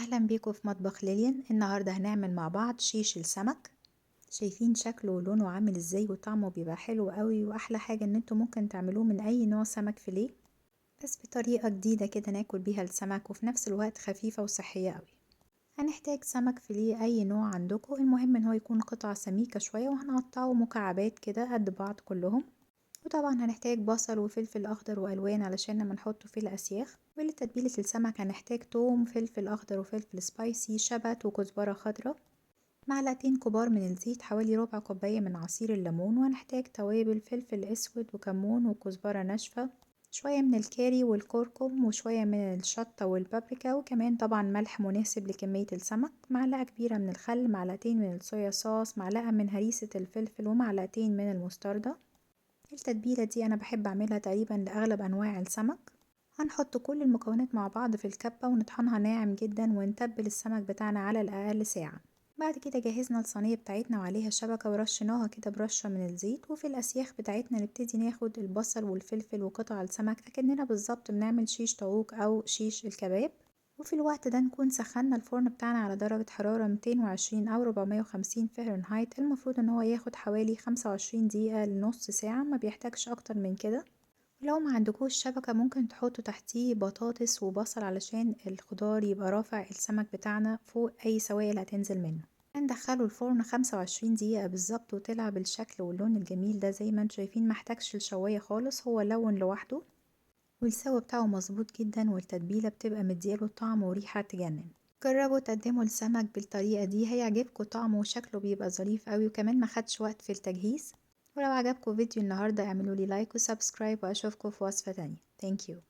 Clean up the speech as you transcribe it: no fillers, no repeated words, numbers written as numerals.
أهلا بيكم في مطبخ ليليان. النهاردة هنعمل مع بعض شيش السمك. شايفين شكله ولونه عامل ازاي وطعمه بيبقى حلو قوي، واحلى حاجة ان انتوا ممكن تعملوه من اي نوع سمك فيليه، بس بطريقة جديدة كده ناكل بيها السمك وفي نفس الوقت خفيفة وصحية قوي. هنحتاج سمك فيليه اي نوع عندكم، المهم ان هو يكون قطع سميكة شوية، وهنقطعه مكعبات كده قد بعض كلهم. وطبعا هنحتاج بصل وفلفل اخضر والوان علشان لما نحطه في الاسياخ. ولتتبيلة السمك هنحتاج توم، فلفل اخضر وفلفل spicy، شبت وكزبرة خضراء، معلقتين كبار من الزيت، حوالي ربع كوباية من عصير الليمون، وهنحتاج توابل فلفل اسود وكمون وكزبرة ناشفة، شوية من الكاري والكركم وشوية من الشطة والبابريكا، وكمان طبعا ملح مناسب لكمية السمك، معلقة كبيرة من الخل، معلقتين من الصويا صوص، معلقة من هريسة الفلفل، ومعلقتين من المستردة. التتبيلة دي أنا بحب أعملها تقريبا لأغلب أنواع السمك. هنحط كل المكونات مع بعض في الكبة ونطحنها ناعم جدا، ونتبل السمك بتاعنا على الأقل ساعة. بعد كده جهزنا الصينية بتاعتنا وعليها شبكة ورشيناها كده برشة من الزيت، وفي الأسياخ بتاعتنا نبتدي ناخد البصل والفلفل وقطع السمك أكننا بالظبط بنعمل شيش طاووق أو شيش الكباب. وفي الوقت ده نكون سخنا الفرن بتاعنا على درجة حرارة 220 أو 450 فهرنهايت. المفروض إن هو ياخد حوالي 25 دقيقة لنص ساعة، ما بيحتاجش أكتر من كده. ولو ما عندكوش شبكة ممكن تحطوا تحتيه بطاطس وبصل علشان الخضار يبقى رافع السمك بتاعنا فوق أي سوائل هتنزل منه. هندخله الفرن 25 دقيقة بالظبط، وطلع بالشكل واللون الجميل ده زي ما انتم شايفين، ما احتاجش الشواية خالص، هو لون لوحده والسوا بتاعه مظبوط جدا، والتتبيلة بتبقى مدياله طعم وريحة تجنن. جربوا تقدموا السمك بالطريقة دي، هيعجبكم طعمه وشكله بيبقى ظريف قوي، وكمان ما خدش وقت في التجهيز. ولو عجبكم فيديو النهاردة اعملوا لي like و subscribe، واشوفكم في وصفة تانية. Thank you.